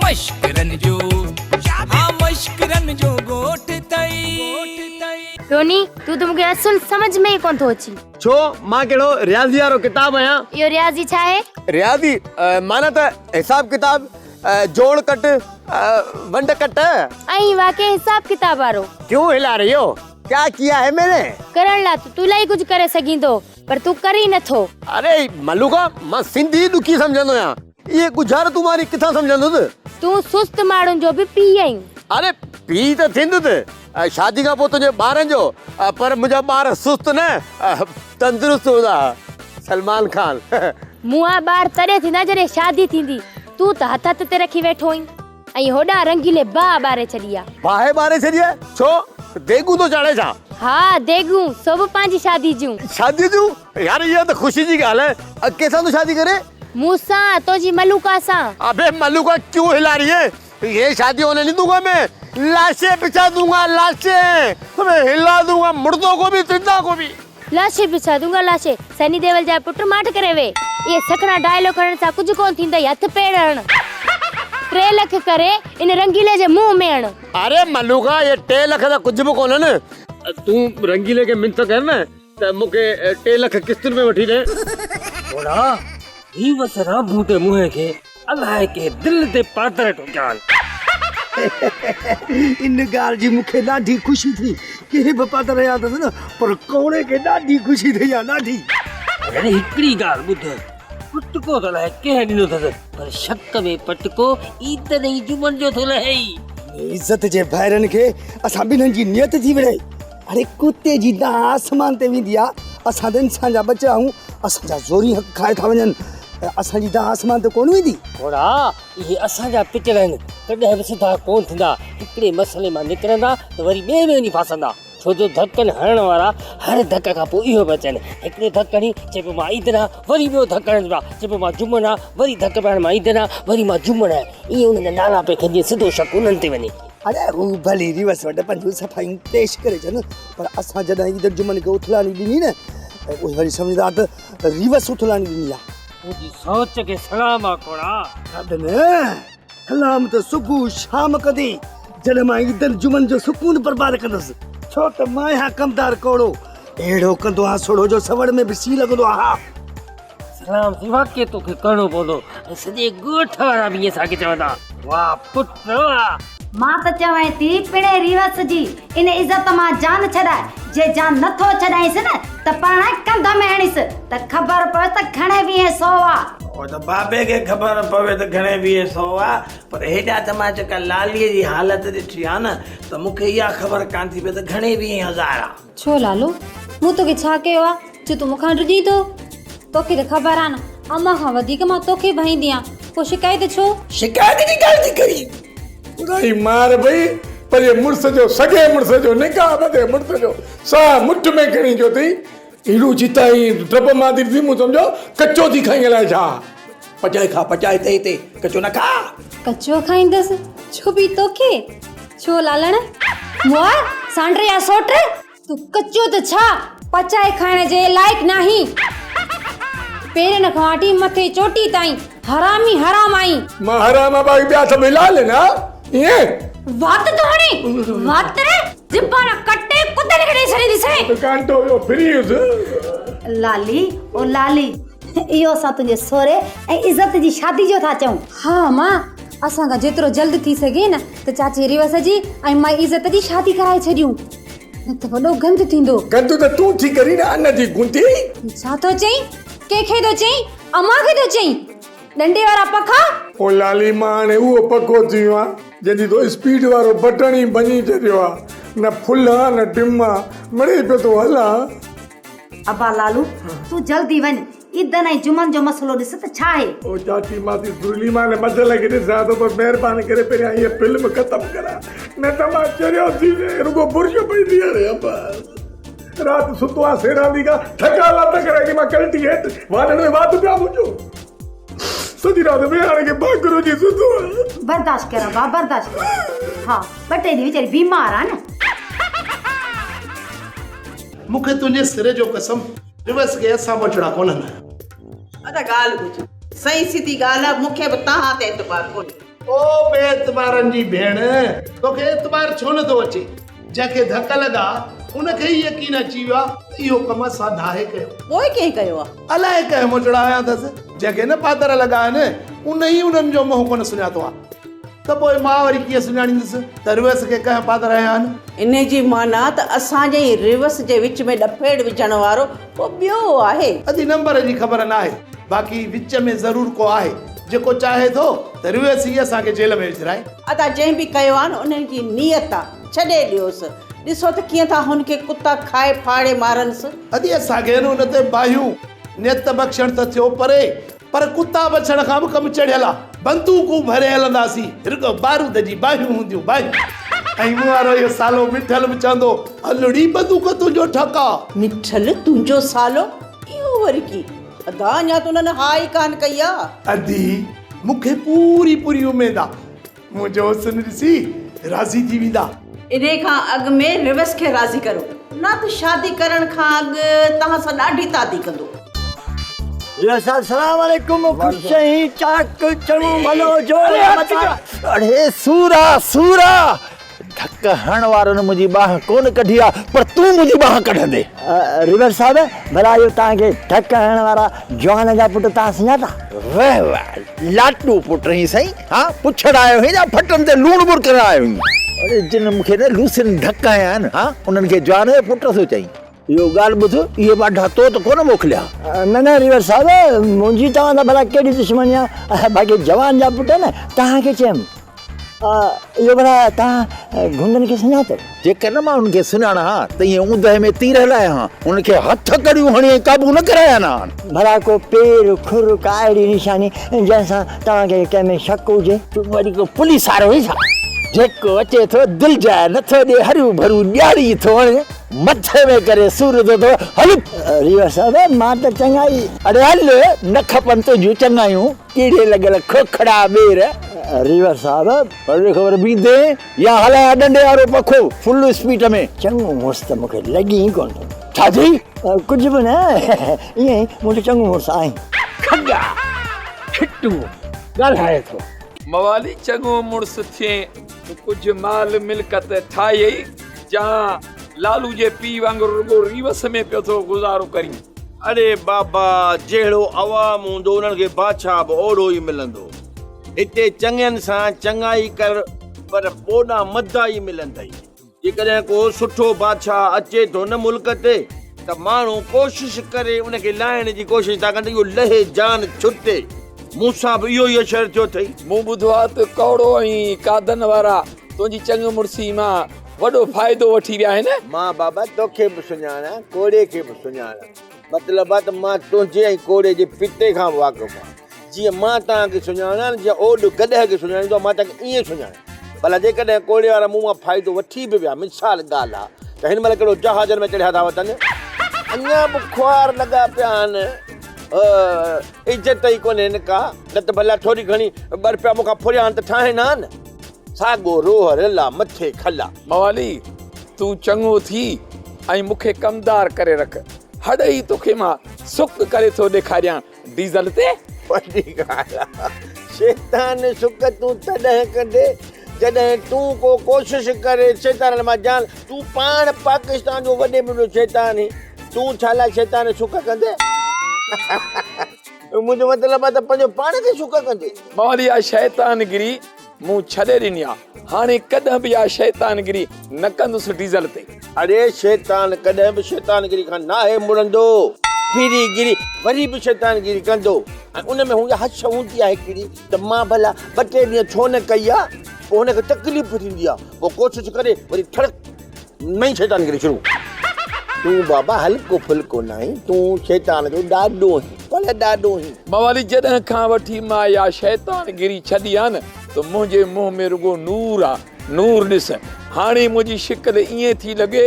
مشڪرن جو ها مشڪرن جو ڳوٺ ٿئي. ٽوني، تون ته مون کي اصل سمجهه ۾ ئي ڪونه ٿو اچين. ڇو، مان ڪهڙو رياضي وارو ڪتاب آهيان؟ اهو رياضي ڇا آهي؟ رياضي معنيٰ ته حساب ڪتاب، جوڙ ڪٽ، ونڊ ڪٽ. ۽ واقعي حساب ڪتاب وارو. ڪيون هلا رهي هو؟ ڪيا ڪيا هي مين ني؟ ڪرڻ لاء ته تون الاهي ڪجهه ڪري سگهين ٿو، پر تون ڪرين نه ٿو. اڙي ملوڪا، مان سنڌي ڏکي سمجهندو آهيان. اهي ڳجهارتون مان وري ڪٿان سمجهندس؟ تون سست ماڻهن جو به پيء آهين. اڙي پيء ته ٿيندس، شادي کان پوء تنهنجي ٻارن جو، پر منهنجا ٻار سست نه، تندرست هوندا. سلمان خان. مون ٻار تڏهن ٿيندا جڏهن شادي ٿيندي. تون ته هٿ هٿ تي رکي ويٺو آهين. ۽ هوڏانهن رنگيلي باهه ٻاري ڇڏي آ. باهه ٻاري ڇڏي آ؟ ڇو؟ ديڳون ٿو چاڙهي ڇا؟ ها ديڳون، سو به پنهنجي شادي جون. شادي جون؟ يار اها ته خوشي جي ڳالهه آهي. ڪنهن سان ٿو شادي ڪرين؟ مون سان، تنهنجي ملوڪا سان. ابي ملوڪا ڪيون هلا رهي هي؟ يي شادي هوني نهين دونگا مين. لاشي بڇا دونگا لاشي. تمهين هلا دونگا مردو ڪو ڀي زنده ڪو ڀي. لاشي بڇا دونگا لاشي. سني ديول جا پٽ ماٺ ڪري ويهه. اهي سکڻا ڊائلاگ هڻڻ سان ڪجهه ڪونه ٿيندئي هٿ پير هڻ. ٽي لک ڪري ان رنگيلي جي منهن ۾ هڻ. اري ملوڪا اهي ٽي لک ته ڪجهه به ڪونهن. تون رنگيلي کي منٿ ڪر نه ته مون کي ٽي لک قسطن ۾ وٺي ڏي. گهوڙا، هي وس رانڀون تي منهن کي الائي ڪنهن دل تي پادر ٺوڪيا آهن. ان ڳالهه جي مون کي ڏاڍي خوشي ٿي. ڪنهن به پادر هنيا اٿس نه، پر ڪوڙي کي ڏاڍي خوشي ٿي آهي، ڏاڍي. اڙي هڪڙي ڳالهه ٻڌ، پٽڪو ته الائي ڪنهن ڏنو اٿس، پر شڪ ۾ پٽڪو عيدن ۽ جمعن جو ٿو لهي. عزت جي ڀائرن کي اسان ٻنهن جي نيت ٿي وڙهي. اڙي ڪتي جي دانهن آسمان تي ويندي آ، اسان ته انسان جا ٻچا آهيون، اسان جا زوري حق کائي ٿا وڃن، اسان جي دانهن آسمان تي ڪونه ويندي. گهوڙا، اهي اسان جا پچر آهن، ڪڏهن به سڌا ڪونه ٿيندا، هڪڙي مسئلي مان نڪرندا ته وري ٻئي ۾ وڃي ڦاسندا، ڇو جو ڌڪن هڻڻ وارا هر ڌڪ کان پوء اهو پيا چون، هڪڙو ڌڪ هڻي چئي پيو مان عيدن آهيان، وري ٻيو ڌڪ هڻن پيا، چئي پيو مان جمن آهيان، وري ڌڪ پيا هڻن مان عيدن آهيان، وري مان جمن آهيان، ائين انهن جا نالا پيا کڻجي سڌو شڪ انهن تي وڃي. اڙي هو ڀلي ريوس وٽ پنهنجون صفايون پيش ڪري ڇڏن پر اسان جڏهن عيدن جمن کي اٿلاڻي ڏني نه ته اهي وري سمجهندا ته ريوس اٿلاڻي ڏني آ. تنهنجي سوچ کي سلام آ کوڙا. ڇڏ نه سلام ته صبح شام ڪندين جڏهن مان عيدن جمن جو سڪون برباد ڪندس ڇو ته مان آهيان ڪمدار ڪوڙو اهڙو ڪندو آهيان سوڙهو جو سوڙ ۾ به سي لڳندو آ. سلام سي واقعي توکي ڪرڻو پوندو ۽ سڄي ڳوٺ وارا به ائين ساڳي چوندا واه پٽ واه. مان ته چوانء ٿي پڻهين ريوس جي ان عزت مان جان ڇڏاء، جي جان نه ٿو ڇڏائينس نه ته پاڻ ڪنڌ ۾ هڻيس ته خبر پويس ته گهڻي ويهين سو آ. اهو ته بابي کي خبر پوي ته گهڻي ويهين سو آ، پر هيڏا ته مان جيڪا لاليء جي حالت ڏٺي آ نه ته مون کي اها خبر ڪانه ٿي پئي ته گهڻي ويهين هزار آ. ڇو لالو، مون توکي ڇا ڪيو آ جو تون مون کان ڊڄين ٿو؟ توکي ته خبر آ نه امان کان وڌيڪ مان توکي ڀائيندي آن، پوء شڪايت ڇو؟ شڪايت جي ڳالهه ٿي ڪرين؟ خدائي مار پئي پنهنجي مڙس جو سڳي مڙس جو نڪاح ٻڌي مڙس جو ساهه مٺ ۾ کڻي چيو اٿئي اهڙو چتائين ڊپ مان ٿي ڏسي مون سمجهيو ڪچو ٿي کائين الائي ڇا. پچائي کاء پچائي تئي تي ڪچو نه کاء. ڪچو کائيندس ڇو به توکي ڇو لالڻ؟ مئا سانڊ يا سوٽ تون ڪچو ته ڇا پچائي کائڻ جي لائق ناهين. پيرن کان وٺي مٿي چوٽي تائين حرامي حرام آهين. مان حرام آهيان باقي ٻيا سڀ حلال آهن ها ائين؟ وات ٿو هڻين وات ري زبان ڪٽي ڪتن کي ڏئي ڇڏينديسين. ته ڪانٽو ويو ڦري ويس. لالي او لالي اهو اسان تنهنجي سهري ۽ عزت جي شادي جو ٿا چئون. ها امان اسان کان جيترو جلد ٿي سگهي نه ته چاچي ريوس جي ۽ مائي عزت جي شادي ڪرائي ڇڏيون نه ته وڏو گند ٿيندو. گند ته تون ٿي ڪرين نه ان جي گندي. ڇا ٿو چئين؟ ڪنهن کي ٿو چئين؟ امان کي ٿو چئين؟ ڏنڊي وارا پکا. او لالي مان هاڻي اهو پکو ٿي ويو آهيان جنهن جي تو اسپيڊ وارو بٽڻ ئي ڀڃي ڇڏيو آهي. نه ڦل آ نه ڊم آ مڙئي پيو ٿو هلان. ابا لالو تون جلدي وڃ عيدن ۽ جمعن جو مسئلو ڏس ته ڇا آهي. او چاچي مان ٿي سليمان مجل کي ڏسان ٿو پر مهرباني ڪري پهريان هيء فلم ختم ڪراء نه ته مان چريو ٿي ويس رڳو برش پئي ٿي هڻي ابا رات ستو آهيان سيراندي کان ٿڪا لاتا ڪرائي مان ڪلٽي هيٺ وانڍڻ ۾ وات پيا منهنجو سڄي رات ويهاڻي کي ڀاڪر وجهي ستو آهيان. برداشت ڪر ابا برداشت ڪر ها ٻه ٽي ڏينهن ويچاري بيمار آ نه. مون کي تنهنجي سر جو قسم ريورس کي اسان وٺڻا ڪونهن. ادا ڳالهه ٻڌ. سئين سڌي ڳالهه آ مون کي به توهان تي اعتبار ڪونهي. او بي اعتبارن جي ڀيڻ، توکي اعتبار ڇو نه ٿو اچي؟ جنهن کي ڌڪ لڳا، ان کي ئي يقين اچي ويو آهي ته اهو ڪم اسان ناهي ڪيو. پوء ڪنهن ڪيو آهي؟ الائي ڪنهن موچڙا هنيا اٿس. جنهن کي نه پادر لڳا آهن، ان ئي انهن جو منهن ڪونه سڃاتو آهي. ته پوء مان وري ڪيئن سڃاڻيندس ته ريوس کي ڪنهن پادر هنيا آهن؟ انهي جي معنيٰ ته اسان جي ۽ ريوس جي وچ ۾ ڏڦيڙ وجهڻ وارو ڪو ٻيو آهي. ادي نمبر جي خبر ناهي، باقي وچ ۾ ضرور ڪو آهي، جيڪو چاهي ٿو ته ريوس ئي اسان کي جيل ۾ وجهرائي. ادا جنهن به ڪيو آهي نه انهي جي نيت آ، ڇڏي ڏيوس، ڏسو ته ڪيئن ٿا هن کي ڪتا کائي ڦاڙي مارنس. ادي اسان کي نه ان تي باهيون، نيت بخشڻ ته ٿيو پري، پر ڪتا بڇڻ کان به ڪم چڙهيل آ. بندوقون ڀري هلنداسين، رڳو بارود جي باهيون هونديون، باهيون. ۽ مون وارو اهو سالو مٺل به چوندو، هل ڙي بندوق تنهنجو ٺڪاء. مٺل تنهنجو سالو؟ اهو وري ڪي؟ ادا اڃا ته انهن ها ئي ڪانه ڪئي آ. ادي مون کي پوري پوري اميد آ، منهنجو حسن ڏسي راضي ٿي ويندا. انهيء کان اڳ ۾ ريوس کي راضي ڪريو، نه ته شادي ڪرڻ کان اڳ توهان سان ڏاڍي تعدي ڪندو. ريوس صاحب سلام عليڪم خوش آهين چاڪ چڱو ڀلو جوڙ متان. اڙي سورا سورا ڌڪ هڻڻ وارن منهنجي ٻانهن ڪونه ڪڍي آ پر تون منهنجي ٻانهن ڪڍندين. ريوس صاحب ڀلا اهو توهان کي ڌڪ هڻڻ وارا جوان جا پٽ توهان سڃاتا؟ واه واه لاٽو پٽ هين سائين. ها پڇڙ آيو هين يا ڦٽن تي لوڻ ٻرڪڻ آيو هين. اڙي جن مون کي نه لوسين ڌڪ هنيا آهن ها انهن کي جوان جو پٽ ٿو چئين. اهو ڳالهه ٻڌ اهي ٻاڍا تو ته ڪونه موڪليا. نه نه ريور صاحب منهنجي توهان سان ڀلا ڪهڙي دشمني آهي باقي جوان جا پٽ نه توهان کي چيم اهو ڀلا توهان گهنڊن کي سڃاتو. جيڪر نه مان انهن کي سڃاڻان ها ته ائين اوندهه ۾ تير هلايان ها، انهن کي هٿ ڪڙيون هڻي ۽ قابو نه ڪرايان ها. ڀلا ڪو پير، کر، ڪا اهڙي نشاني جنهن سان توهان کي ڪنهن ۾ شڪ هجي؟ تون وري ڪو پوليس وارو آهين ڇا؟ جيڪو اچي ٿو دلجاء نٿو ڏي، هريون ڀريون ڏياري ٿو هڻي، مٿي ۾ ڪري سور ٿو ٿو هل. ريور صاحب مان ته چڱائي. اڙي هل، نه کپن تنهنجون چڱايون. ڪيڙي لڳل کوکڙا ٻير. ريور صاحب. اڙي خبر بيندين يا هلايان ڏنڊي وارو پکو فل اسپيڊ ۾. چڱو مڙس ته مونکي لڳي ئي ڪونه ٿو. ڇا چئي؟ ڪجهه به نه ائين ئي مون چيو چڱو مڙس آهين. کڳا ڇٽو ڳالهائي ٿو. موالي چڱو مڙس ٿئين ته ڪجهه مال ملڪت ٺاهيئي جان لالو جي پيء وانگر رڳو ريوس ۾ پيو ٿو گذارو ڪرين. اڙي بابا جهڙو عوام هوندو انهن کي بادشاهه به اوڙو ئي ملندو. هتي چڱين سان چڱائي ڪر پر پوڏان مدائي ملندئي. جيڪڏهن ڪو سٺو بادشاهه اچي ٿو نه ملڪ تي ته ماڻهو ڪوشش ڪري ان کي لاهڻ جي ڪوشش ٿا ڪن ته اهو لهي جان ڇٽي. مون سان به اهو ئي حشر ٿيو اٿئي. مون ٻڌو آهي ته ڪوڙو ۽ قادن وارا تنهنجي چڱ مڙسي مان وڏو فائدو وٺي ويا آهن. مان بابا توکي به سڃاڻان، ڪوڙي کي به سڃاڻان. مطلب آ ته مان تنهنجي ۽ ڪوڙي جي پتي کان به واقف آهيان. جيئن مان توهان کي سڃاڻان نه، جيئن اوڏ گڏهه کي سڃاڻيندو آهي، مان توهان کي ائين سڃاڻان. ڀلا جيڪڏهن ڪوڙي وارا مون مان فائدو وٺي به ويا، مثال ڳالهه آ ته هن مهل ڪهڙو جهازن ۾ چڙهيا ٿا وتن. اڃا به خوار لڳا پيا آهن. عزت ئي ڪونهين ڪا، نه ته ڀلا ٿوري گهڻي ٻه رپيا مون کان ڦريا آهن ته ٺاهين ها نه. ساڳو روهه رلا مٿي کلا. موالي، تون چڱو ٿي ۽ مون کي ڪمدار ڪري رک. هڙ ئي توکي مان سڪ ڪري ٿو ڏيکاريان ڊيزل تي. وڏي ڳالهه آ. شيطان سڪ تون تڏهن ڪندي جڏهن تون ڪو ڪوشش ڪري شيطانن مان جان. تون پاڻ پاڪستان جو وڏي ۾ وڏو شيطان آهين. تون ڇا لاء شيطان سڪ ڪندي؟ منهنجو مطلب آ ته پنهنجو پاڻ کي سڪ ڪندي. موالي اها شيطانگري مون ڇڏي ڏني آ، هاڻي ڪڏهن به اها شيطانگري نه ڪندس ڊيزل تي. اڙي شيطان ڪڏهن به شيطانگري کان ناهي مڙندو. ڦري گري وري به شيطانگري ڪندو ۽ ان ۾ هن حش هوندي آهي هڪڙي ته مان ڀلا ٻه ٽي ڏينهن ڇو نه ڪئي آ، پوء هن کي تڪليف ٿيندي آ، پوء ڪوشش ڪري وري ٺڙڪ نئين شيطانگري شروع. تون بابا هلڪو ڦلڪو ناهين، تون شيطان جو ڏاڏو آهين، پر ڏاڏو آهين. موالي جڏهن کان وٺي مان اها شيطانگري ڇڏي آ نه ته منهنجي منهن ۾ رڳو نور آ، نور ڏس هاڻي منهنجي شڪل ائين ٿي لڳي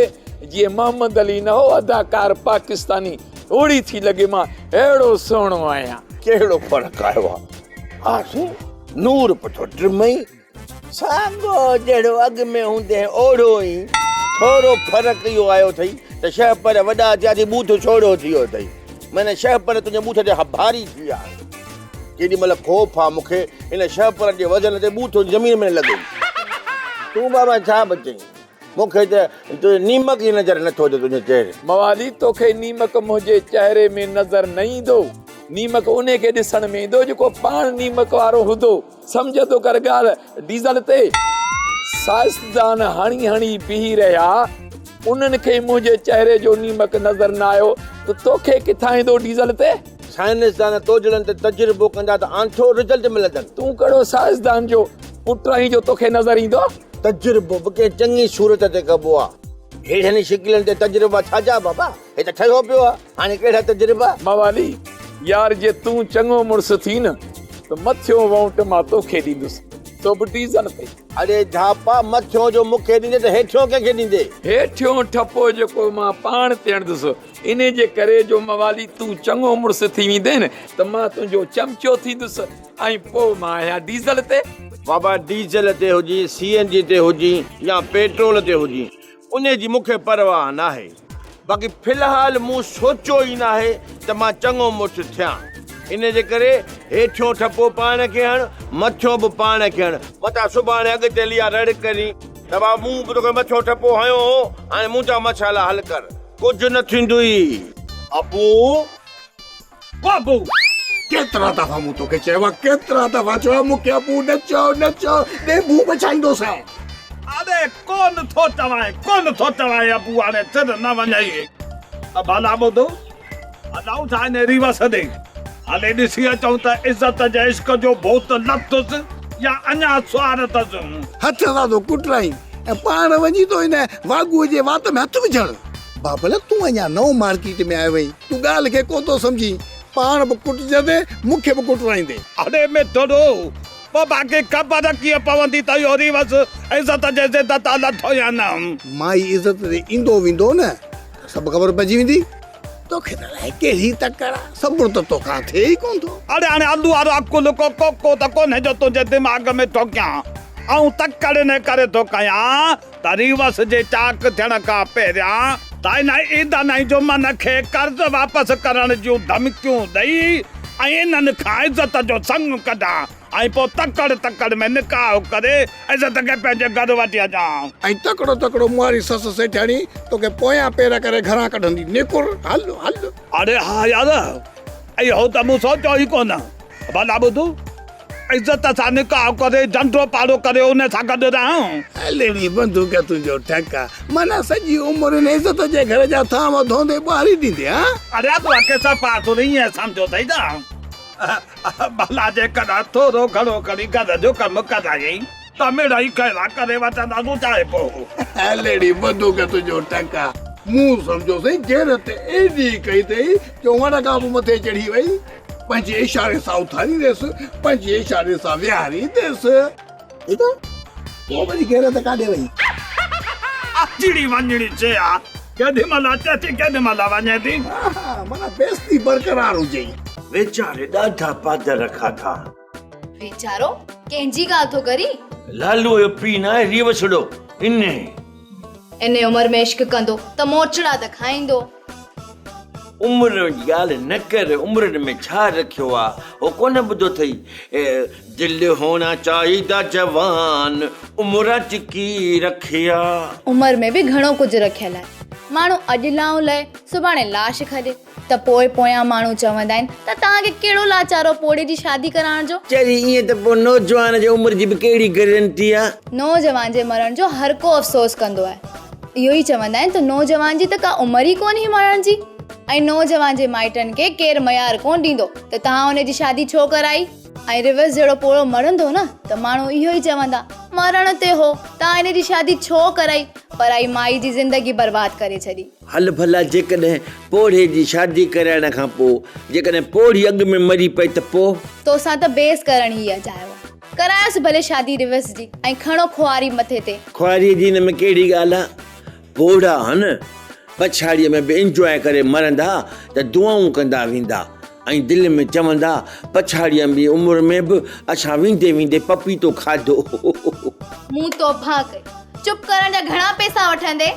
جيئن محمد علي نه هو اداڪار پاڪستاني اوڙي ٿي لڳي مان اهڙو سهڻو آهيان. ڪهڙو فرق آيو آ؟ ها سائين نور پٺو ٽمئي. ساڳو جهڙو اڳ ۾ هوندين اوڙو ئي، ٿورو فرق اهو آيو اٿئي ته شهپر وڏا ٿيا ٿي ٻوٿ سوڙهو ٿي ويو اٿئي. معنيٰ شهپر تنهنجي ٻوٿ تي ڀاري ٿي ويا آهن. ڪيڏي مهل خوف آ مون کي ان شهپرن جي وزن تي ٻوٿو زمين ۾ نه لڳي. تون بابا ڇا به چئين، مون کي ته تنهنجو نيمڪ ئي نظر نٿو اچي تنهنجي چهري. موالي توکي نيمڪ منهنجي چهري ۾ نظر نه ايندو. نيمڪ انهي کي ڏسڻ ۾ ايندو جيڪو پاڻ نيمڪ وارو هوندو. سمجهه ٿو ڪر ڳالهه ڊيزل تي. سائنسدان هڻي هڻي بيهي رهيا. انهن کي منهنجي چهري جو نيمڪ نظر نه آيو ته توکي ڪٿان ايندو ڊيزل تي. سائنسدان توجهڙن تي تجربو ڪندا ته آنٺو رزلٽ ملندن. تون ڪهڙو سائنسدان جو پٽ آهين جو توکي نظر ايندو. تجربو به ڪنهن چڱي صورت تي ڪبو آ. ههڙن شڪلين تي تجربا ڇا جا بابا؟ هي ته ٺهيو پيو آ. هاڻي ڪهڙا تجربا؟ موالي، يار جي تون چڱو مڙس ٿين نه ته مٿيون وونٽ مان توکي ڏيندس، سو به ڊيزل تي. اڙي جهاپا، مٿيون جو مون کي ڏيندين ته هيٺيون ڪنهن کي ڏيندين؟ هيٺيون ٺپو جيڪو مان پاڻ تي هڻندس، انهي جي ڪري جو موالي تون چڱو مڙس ٿي ويندين ته مان تنهنجو چمچو ٿيندس ۽ پوء مان آهيان ڊيزل تي. بابا ڊيزل تي هجين، سي اين جي تي هجين يا پيٽرول تي هجين، انهي جي مون کي پرواهه ناهي. باقي في الحال مون سوچيو ئي ناهي ته مان چڱو مڙس ٿيان. انهي جي ڪري هيٺيون ٺپو پاڻ کي هڻ، مٿيون به پاڻ کي هڻ. متان سڀاڻي اڳتي هلي اها رڙ ڪرين ته بابا مون به توکي مٿيون ٺپو هنيو هو، هاڻي منهنجا مسئلا حل ڪر. ڪجهه نه ٿيندوئي. ابو! او ابو! ڪيترا دفعا مون توکي چيو آهي، ڪيترا دفعا چيو آهي، مون کي ابو نه چئو، نه چئو، ڏينڀو بڇائيندوسانء. اڙي ڪونه ٿو چوانء، ڪونه ٿو چوانء ابو هاڻي سر نه وڃئي. ته ڀلا ٻڌ، هلون ٿا انهي ريوس ڏي، هلي ڏسي اچون ته عزت جي عشق جو ڀوت لٿس يا اڃا سوار اٿس. هٿ سان ٿو ڪٽرائين ۽ پاڻ وڃي ٿو ان واڳوء جي وات ۾ هٿ وجهڻ. بابل تون اڃا نئون مارڪيٽ ۾ آيو آهين، تون ڳالهه کي ڪونه ٿو سمجهين، پاڻ به ڪٽجندين، مون کي به ڪٽرائيندين. اڙي مٺڙو، پوء باقي خبر ڪيئن پوندي ته اهو ريوس عزت جي ضد تان لٿو يا نه؟ مائي عزت تي ايندو ويندو نه ته سڀ خبر پئجي ويندي. توکي ته الائي ڪهڙي تڪڙ آ، صبر ته توکان ٿئي ئي ڪونه ٿو. اڙي هاڻي الو وارو عقل ڪو ڪوڪو ته ڪونهي جو تنهنجي دماغ ۾ ٺوڪيان. آئون تڪڙ انهي ڪري ٿو ڪيان ته ريوس جي چاڪ ٿيڻ کان پهريان ته انهن عيدن ۽ جمعن کي قرض واپس ڪرڻ جون ڌمڪيون ڏئي ۽ انهن کان عزت جو سڱ ڪڍان ۽ پوء تڪڙ تڪڙ ۾ نڪاح ڪري عزت کي پنهنجي گهر وٺي اچان. ۽ تڪڙو تڪڙو مون واري سس سيٺياڻي توکي پويان پير ڪري گهران ڪڍندي. نڪر، هل، هل. اڙي ها يار، اهو ته مون سوچيو ئي ڪونه. ڀلا ٻڌ، عزت سان نڪاح ڪري جنڊو پاڙو ڪري ان سان گڏ رهان. هلڙي بندوق تنهنجو ٺڪ آ. معنيٰ سڄي عمر ان عزت جي گهر جا ٿانو ڌوندي ٻهاري ڏيندين ها؟ اڙي ادو کي صفا تون ائين سمجهيو اٿئي ڇا؟ ڀلا جيڪڏهن ٿورو گهڻو کڻي گهر جو ڪم ڪرايائين ته مڙئي خيرا ڪري وٺنداسون چاهي پوء. هلڙي بندوق تنهنجو ٺڪ آ. مون سمجهيو سائين غيرت ايڏي ڪئي اٿئي جو وڻ کان به مٿي چڙهي وئي. پنهنجي اشاري سان اٿارينديس، پنهنجي اشاري سان ويهارينديس. ادا، پوء وري غيرت ڪاڏي وئي؟ اچڻي وڃڻي شيء آ، ڪيڏي مهل اچي ٿي، ڪيڏي مهل وڃي ٿي. ها، معنيٰ بيستي برقرار هجئي. ويچاري ڏاڍا پادر کاڌا. ويچارو ڪنهن جي ڳالهه ٿو ڪرين؟ لالوء جو پيء ناهي ريوسڙو، انهي. انهي عمر ۾ عشق ڪندو ته موچڙا ته کائيندو. عمر جي ڳالهه نه ڪر، عمرن ۾ ڇا رکيو آ، هو ڪونه ٻڌو اٿئي، دل هوڻا چاهيدا جوان، عمران چ ڪي رکيا. عمر ۾ به گهڻو ڪجهه رکيل آهي. ماڻهو اڄ لائون لهي، سڀاڻي لاش کڄي ته پوء پويان ماڻهو چوندا آهن ته توهان کي ڪهڙو لاچارو پوڙهي جي شادي ڪرائڻ جو. چري ائين ته پوء نوجوان جي عمر جي به ڪهڙي گرنٽي آ. نوجوان جي مرڻ جو هر ڪو افسوس ڪندو آهي. اهو ئي چوندا آهن ته نوجوان جي ته ڪا عمر ئي ڪونهي مرڻ جي ۽ نوجوان جي مائٽن کي ڪير ميار ڪونه ڏيندو ته توهان ان جي شادي ڇو ڪرائي ۽ ريورس جهڙو پوڙهو مرندو نه ته ماڻهو اهو ئي چوندا مرڻ تي هو توهان ان جي شادي ڇو ڪرائي پرائي مائي جي زندگي برباد ڪري ڇڏي. هل ڀلا جيڪڏهن پوڙهي جي شادي ڪرائڻ کان پوء جيڪڏهن پوڙهي اڳ ۾ مري پئي ته پوء؟ توسان ته بحث ڪرڻ ئي اجايو آهي. ڪرايوس ڀلي شادي ريورس جي ۽ کڻو خواري مٿي تي. خواريء جي ان ۾ ڪهڙي ڳالهه آ؟ پوڙها هن پڇاڙيء ۾ به انجواء ڪري مرندا ته دعائون ڪندا ويندا ۽ دل ۾ چوندا پڇاڙيء جي عمر ۾ به اسان ويندي ويندي پپيتو کاڌو. مون توبهه ڪئي. چپ ڪرڻ جا گهڻا پئسا وٺندين؟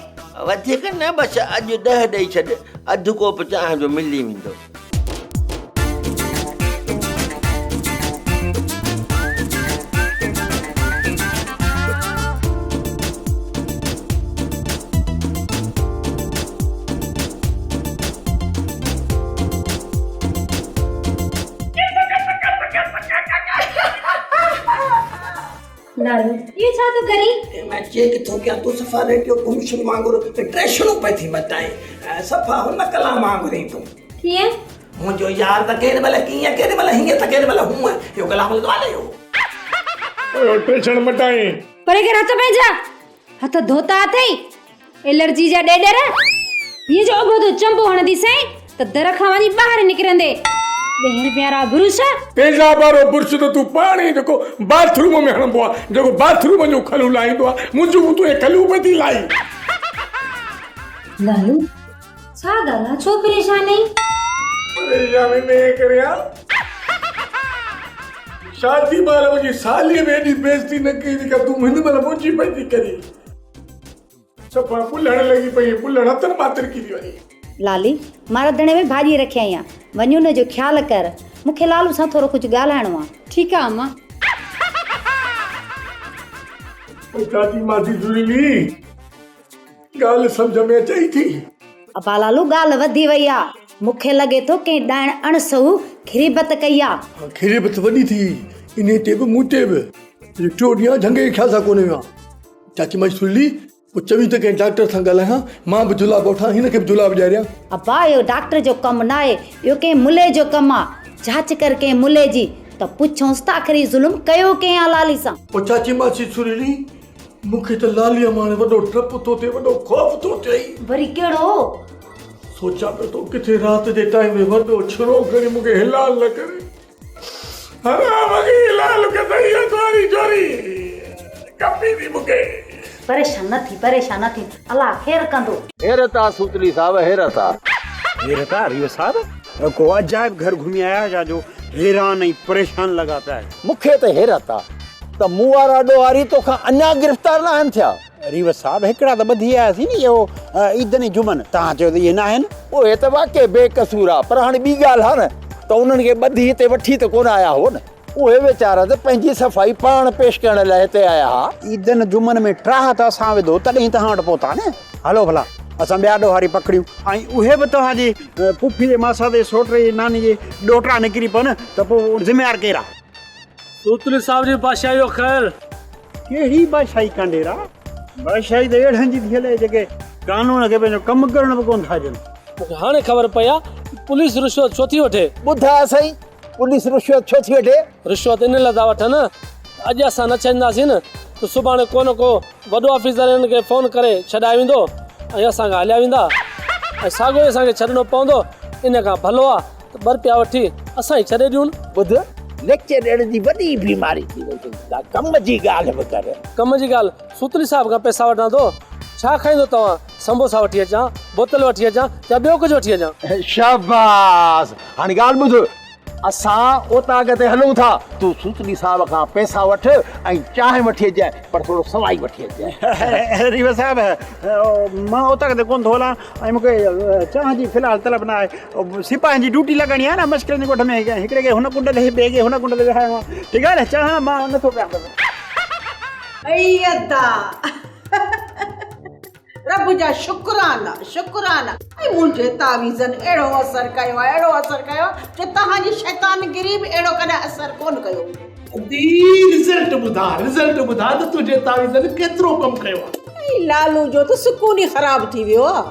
وڌيڪ نه بس اڄ ڏهه ڏئي ڇڏ، اڌ ڪوپ چانهه جو ملي ويندو. لالو، اهو ڇا ٿو ڪرين؟ مان چيڪ ٿو ڪيان، تون صفا ريڊيو گمشن وانگر ٽيشنون پئي ٿي مٽائين. صفا هن ڪلام وانگر آهين تون. ڪيئن؟ منهنجو يار ته ڪيڏي مهل ڪيئن، ڪيڏي مهل هيئن ته ڪيڏي مهل هونئن. اهو ڪلام هلندو آهي نه اهو. اهو ٽيشڻ مٽائين. پري ڪر هٿ پنهنجا. هٿ ڌوتا اٿئي؟ الرجي جا ڏيڏر! هيئن جو اڀو ٿو چنبو هڻنديسين ته در کان وڃي ٻاهر نڪرندي. ڏهين رپيا را برش. تيزاب وارو برش ته تون پاڻ ئي جيڪو باٿ روم ۾ هڻبو آ، جيڪو باٿ روم جون کلون لاهيندو آ، منهنجون به تون اهي کلون پئي ٿي لاهين. لالو، ڇا ڳالهه آ، ڇو پريشان آهين؟ پريشان انهيء ڪري آن، شادي مهل منهنجي ساليء به ايڏي بيعزتي نه ڪئي جيڪا تون هن مهل منهنجي پئي ٿي ڪرين. صفا ٻلهڻ لڳي پئي، ٻلهڻ هٿن مان ترڪي ٿي وڃي. لالي، مان رڌڻي ۾ ڀاڄي رکي آئي آن، وڃ ان جو خيال ڪر، مون کي لالو سان ٿورو ڪجهه ڳالهائڻو آ. ٺيڪ آ امان. او چاچي ماسي سريلي، ڳالهه سمجهه ۾ اچئي ٿي؟ ابا لالو، ڳالهه وڌي وئي آ، مون کي لڳي ٿو ڪنهن ڏائڻ اڻ سهو خريبت ڪئي آ. ها خريبت وڏي ٿي، انهي تي به مون تي به. اڄ ٽيون ڏينهن آ جهنگي کي خيال سان ڪونه ويو آن. چاچي مائي سرلي پوء چوين ته ڪنهن ڊاڪٽر سان ڳالهايان، مان به جلاب وٺان، هن کي به جلاب ڏياريان. ابا اهو ڊاڪٽر جو ڪم ناهي، اهو ڪنهن ملي جو ڪم آ. جاچ ڪر ڪنهن ملي جي ته پڇونس ته آخر هي ظلم ڪيو ڪنهن آ لالي سان. پوء چاچي ماسي سريلي، مون کي ته لاليء مان هاڻي وڏو ڊپ ٿو ٿئي، وڏو خوف ٿو ٿئي. وري ڪهڙو؟ سوچان پيو ٿو ڪٿي رات جي ٽائيم ۾ وڏو ڇرو کڻي مون کي حلال نه ڪري. حرام کي حلال ڪندئي اها ساري چوري کپي ٿي مون کي. پريشان نه ٿي پريشان نه ٿي الله خير ڪندو. حيرت آ سوتلي صاحب حيرت آ. حيرت آ ريو صاحب ڪو عجائب گهر گهمي آيا ڇا جو حيران ۽ پريشان لڳا پيا آهيو. مون کي ته حيرت آ ته مون وارا ڏوهاري توکان اڃا گرفتار ناهن ٿيا. ريوس صاحب هڪڙا ته ٻڌي آياسين نه اهو عيدن ۽ جمعن توهان چيو ته اهي ناهن. اهي ته واقعي بي قصور آ پر هاڻي ٻي ڳالهه آ نه ته انهن کي ٻڌي هتي وٺي ته ڪونه آيا هو نه. اهي ويچارا ته پنهنجي صفائي پاڻ پيش ڪرڻ لاء هتي آيا ها. عيدن جمعن ۾ ٽاهه ته اسان وڌو تڏهن توهان وٽ پهتا نه. هلو ڀلا اسان ٻيا ڏوهاري پڪڙيون. ۽ اهي به توهان جي پڦي جي ماسات جي سوٽ جي ناني جي ڏوهٽا نڪري پون ته پوء ذميوار ڪير آ؟ سوتلي صاحب جي بادشاهي جو خير. ڪهڙي بادشاهي ڪانڊيرا؟ بادشاهي ته اهڙن جي ٿي هلي جيڪي قانون کي پنهنجو ڪم ڪرڻ به ڪونه ٿا ڏين. مون کي هاڻي خبر پئي آ ته پوليس رشوت ڇو ٿي وٺي. ٻڌاء سائين پوليس رشوت ڇو ٿي وٺي؟ رشوت ان لاء ٿا وٺن ته اڄ اسان نه ڇڏينداسين ته سڀاڻي ڪو نه ڪو وڏو آفيسر انهن کي فون ڪري ڇڏائي ويندو ۽ اسان کان هليا ويندا ۽ ساڳيو ئي اسان کي ڇڏڻو پوندو ان کان ڀلو آ ته ٻه رپيا وٺي اسان ئي ڇڏي ڏيون. ٻڌ، ليڪچر ڏيڻ جي وڏي بيماري ٿي وئي اٿئي، ڪا ڪم جي ڳالهه به ڪر. ڪم جي ڳالهه، سوتلي صاحب کان پئسا وٺان ٿو، ڇا کائيندو توهان؟ سمبوسا وٺي اچان، بوتل وٺي اچان يا ٻيو ڪجهه وٺي اچان؟ شاباس! هاڻي ڳالهه ٻڌ، اسان اوطاق تي هلون ٿا، تون سوتلي صاحب کان پئسا وٺ ۽ چانهه وٺي اچجانء، پر ٿورو سوائي وٺي اچجانء. ريوس صاحب، مان اوطاق تي ڪونه ٿو هلان ۽ مون کي چانهه جي في الحال طلب نه آهي. سپاهين جي ڊيوٽي لڳائڻي آهي نه مشڪرن جي ڳوٺ ۾ هڪڙي کي هن ڪنڊ تي ٻئي کي هن ڪنڊ تي ويهارڻو آهي ٺيڪ آهي نه چانهه مان نٿو پيان بس. اي ادا رب جا شڪرانا شڪرانا ۽ منهنجي تعويذن اهڙو اثر ڪيو آهي اهڙو اثر ڪيو آهي جو توهان جي شيطان گري به اهڙو ڪڏهن اثر ڪونه ڪيو هوندو. ادي رزلٽ ٻڌاء رزلٽ ٻڌاء ته تنهنجي تعويذن ڪيترو ڪم ڪيو آهي. اي لالو جو ته سڪون ئي خراب ٿي ويو آهي.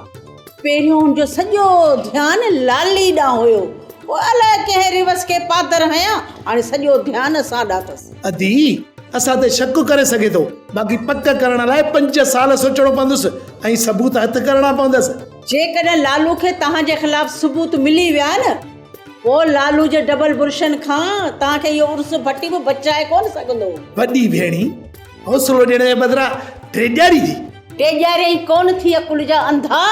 پهريون هن جو سڄو ڌيان لالي ڏانهن هيو، پوء الائي ڪنهن ريوس کي پادر هنيا، هاڻي سڄو ڌيان اسان ڏانهن اٿس. ادي، اسان تي شڪ ڪري سگهي ٿو، باقي پڪ ڪرڻ لاء پنج سال سوچڻو پوندس ۽ ثبوت هٿ ڪرڻا پوندس. جيڪڏهن لالو کي توهان جي خلاف ثبوت ملي ويا نه، پوء لالو جي ڊبل برشن کان توهان کي اهو عرس ڀٽي به بچائي ڪونه سگهندو. وڏي ڀيڻي، حوصلو ڏيڻ جي بدران ڊيڄاري ٿي. ڊيڄاريائين ڪونه ٿي عقل جا انڌا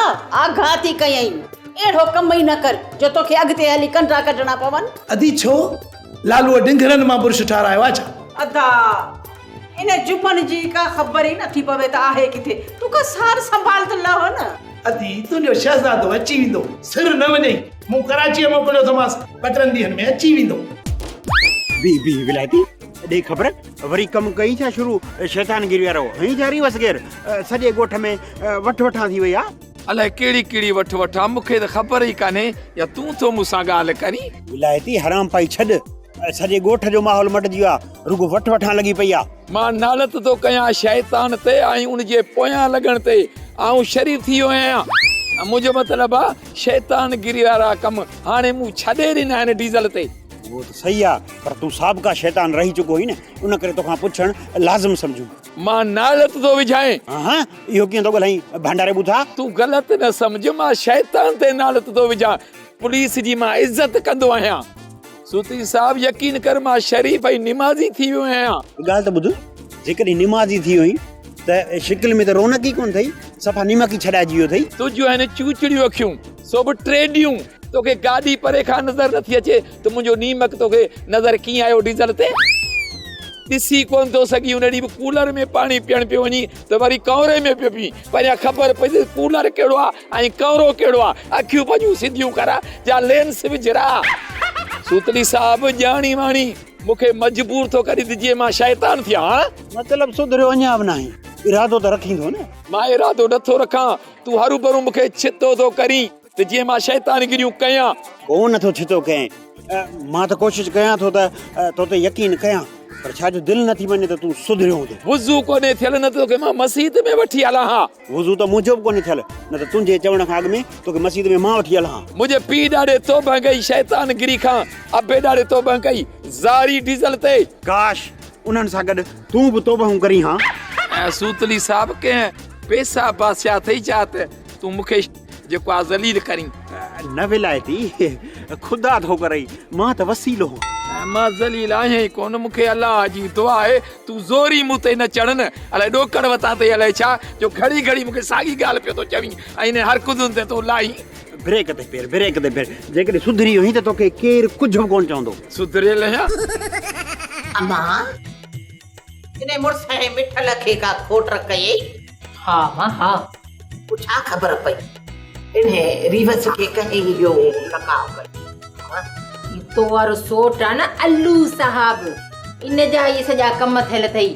آگاهه ٿي ڪيائين. اهڙو ڪم ئي نه ڪر جو توکي اڳتي هلي ڪنڊا ڪڍڻا پون. ادي ڇو؟ لالوء ڊنگهرن مان برش ٺارايو آ ڇا؟ ادا ان جمن جي ڪا خبر ئي نٿي پوي ته آهي ڪٿي. تون ڪا سار سنڀال ته لهه نه. ادي تنهنجو شهزادو اچي ويندو. سر نه وڃئي. مون ڪراچيء موڪليو اٿمانس. ٻه ٽن ڏينهن ۾ اچي ويندو. بيهه بيهه ولايتي. ڏي خبر وري ڪم ڪئي ڇا شروع شيطان گيري وارو هئين ڇا ريوس گير سڄي ڳوٺ ۾ وٺ وٺان ٿي وئي آ. الائي ڪهڙي ڪهڙي وٺ وٺان مون کي ته خبر ئي ڪانهي يا تون ٿو مون سان ڳالهه ڪرين. ولايتي حرام پائي ڇڏ سڄي ڳوٺ جو ماحول مٽجي ويو آ رڳو وٺ وٺان لڳي پئي آ. مان نالت ٿو ڪيان شيطان تي ۽ ان جي پويان لڳڻ تي. آئون شريف ٿي ويو آهيان. منهنجو مطلب آ شيطان گيري وارا ڪم هاڻي مون ڇڏي ڏنا آهن ڊيزل تي. اهو ته صحيح آ پر تون سابقا شيطان رهي چڪو آهين نه ان ڪري توکان پڇڻ لازم سمجهيم. مان نالت ٿو وجهائين. ها اهو ڪيئن ٿو ڳالهائين ڀانڊاري ٻوٿا. تون غلط نه سمجهه مان شيطان تي نالت ٿو وجهان. پوليس جي مان عزت ڪندو آهيان. سوتي صاحب يقين ڪر مان شريف ۽ نمازي ٿي ويو آهيان. ڳالهه ته ٻڌ جيڪڏهن نمازي ٿي ويو آهين ته شڪل ۾ ته رونق ئي ڪونه اٿئي صفا نيمڪ ئي ڇڏائجي ويو اٿئي. تنهنجون آهن چوچڙيون اکيون سو به ٽيڏيون توکي گاڏي پري کان نظر نٿي اچي ته منهنجو نيمڪ توکي نظر ڪيئن آيو ڊيزل تي ڏسي ڪونه ٿو سگهين ان ڏينهن به ڪولر ۾ پاڻي پيئڻ پيو وڃين ته وري ڪئونري ۾ پيو پيئين پريان خبر پئي ته ڪولر ڪهڙو آهي ۽ ڪئونرو ڪهڙو آ؟ اکيون پنهنجون سڌيون ڪر جا لينس وجهرا. سوتلي صاحب ڄاڻي واڻي مون کي مجبور ٿو ڪرين ته جيئن مان شيطان ٿيان ها؟ مطلب سڌريو اڃا به ناهين. ارادو ته رکيندو نه. مان ارادو نه ٿو رکان. تون هروڀرو مون کي ڇتو ٿو ڪرين ته جيئن مان شيطانگريون ڪيان. ڪو نه ٿو ڇتو ڪيان. مان ته ڪوشش ڪيان ٿو ته تو تي يقين ڪيان پر ڇا جو دل نه ٿي مڃي ته تون سڌريو هوندين. وضو ڪونهي ٿيل نه ته توکي مان مسيت ۾ وٺي هلان ها. وضو ته منهنجو به ڪونهي ٿيل، نه ته تنهنجي چوڻ کان اڳ ۾ توکي مسيت ۾ مان وٺي هلان ها. منهنجي پيء ڏاڏي توبهه ڪئي شيطان گري کان، ابي ڏاڏي توبهه ڪئي زاري ڊيزل تي. ڪاش انهن سان گڏ تون به توبهون ڪرين ها. ۽ سوتلي صاحب ڪنهن پيسا باسيا اٿئي ڇا ته تون مون کي جيڪو آ ذليل ڪرين. نه ولايتي، خدا ٿو ڪرئي، مان ته وسيلو هان. مان ذليل آهيان ئي ڪونه، مون کي الله جي دعا آهي تون زوري مون تي نه چڙهه نه، الائي ڏوڪڙ وتان اٿئي الائي ڇا، جو گهڙي گهڙي مون کي ساڳي ڳالهه پيو ٿو چوين ۽ انهن حرڪتن تي ٿو لاهين. بريڪ تي پير، بريڪ تي پير، جيڪڏهن سڌري وئين ته توکي ڪير ڪجهه به ڪونه چوندو. سڌريل آهيان. امان، انهي مڙس ۽ مٺل کي ڪا کوٽ ڪيئي؟ ها مان ها. پوء ڇا خبر پئي انهي ريوس کي ڪنهن اهو لقاء ڪيو؟ ها هي تو وارو سوٽ آ نه علو صاحب ان جا اهي سڄا ڪم ٿيل اٿئي.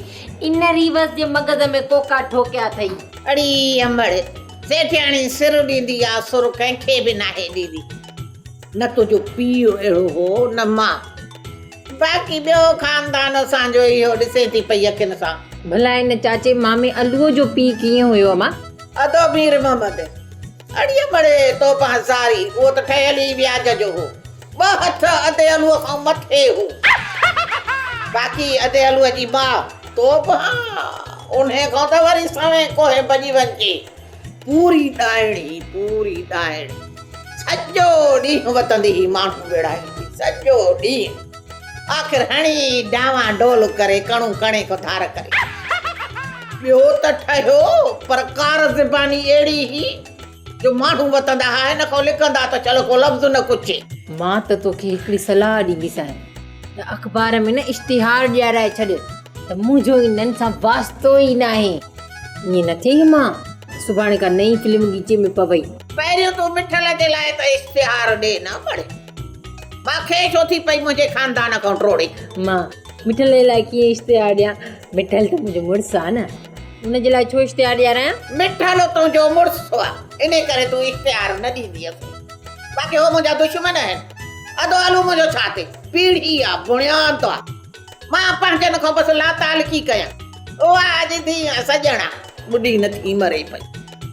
ان ريوس جي مغز ۾ ڪوڪا ٺوڪيا اٿئي. اڙي امڙ سيٺياڻي سر ڏيندي آ سر ڪنهن کي به ناهي ڏيندي. نه تنهنجو پيء اهڙو هو نه مان. باقي ٻيو خاندان اسان جو اهو ڏسين ٿي پئي اکين سان. ڀلا ان چاچي مامي علوء جو پيء ڪيئن هيو امان؟ ادو مير محمد، اڙي مڙي توبه زاري، اهو ته ٺهيل ئي وياج جو هو. ٻه هٿ ادي علوء کان مٿي هو. باقي ادي علوء جي ماء توبه انهي کان ته وري سوين ڪوهين ڀڄي وڃجي. پوري ڏائڻ هئي، پوري ڏائڻ. سڄو ڏينهن وتندي هئي ماڻهو ويڙهائيندي، سڄو ڏينهن. آخر هڻي ڊانوان ڊول ڪري ڪڻو ڪڻي کان ڌار ڪري. ٻيو ته ٺهيو پر ڪار زباني اهڙي هئي جو ماڻهو وتندا ها هن کان لڪندا ته شل ڪو لفظ نه ڪڇي. مان ته توکي هڪڙي صلاح ڏينديسانء ته اخبار ۾ نه اشتهار ڏيارائي ڇڏ ته منهنجو انهن سان واسطو ئي ناهي. ائين نه ٿئي امان ته سڀاڻي ڪا نئين فلم ڳچي ۾ پوئي. پهريون تون مٺل جي لاء ته اشتهار ڏي نه مڙي. مان کي ڇو ٿي پئي منهنجي خاندان کان ٽوڙي. مان مٺل جي لاء ڪيئن اشتهار ڏيان؟ مٺل ته منهنجو مڙس آ نه، ان جي لاء ڇو اشتهار ڏيارايان؟ مٺل تنهنجو مڙس آ، انهي ڪري تون اشتهار نه ڏيندينس. باقي هو منهنجا دشمن آهن. ادو علو منهنجو ڇا ٿئي؟ پيڙهي آ، بڻياد آ. مان پنهنجن کان بس لاتعلقي ڪيان. اها اڄ ڌيء سڄڻ آ، ٻڏي نه ٿي مري پئي.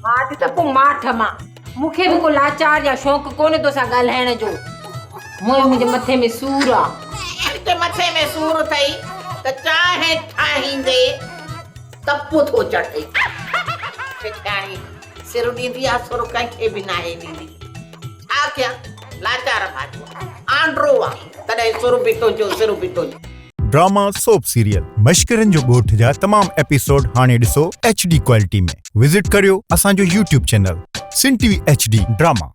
ها ته پوء ماٺ مان. مون کي به ڪو لاچار يا شوق ڪونهي توسان ڳالهائڻ جو. مون منهنجي مٿي ۾ سور آ. تنهنجي مٿي ۾ سور اٿئي ته چانهه ٺاهيندي تپ ٿو چڙهي. سيٺياڻي سر ڏيندي آ، سر ڪنهن کي به ناهي ڏيندي. ڇا ڪيان، لاچار ڀاڄو آ، آنڊرو آ، تڏهن سر به تنهنجو، سر به تنهنجو. ڊراما سوپ سيريل مشڪرين جو ڳوٺ جا تمام ايپيسوڊ هاڻي ڏسو ايڇ ڊي ڪوالٽي ۾ وزٽ ڪريو اسان جو YouTube channel Sindh T V H D drama.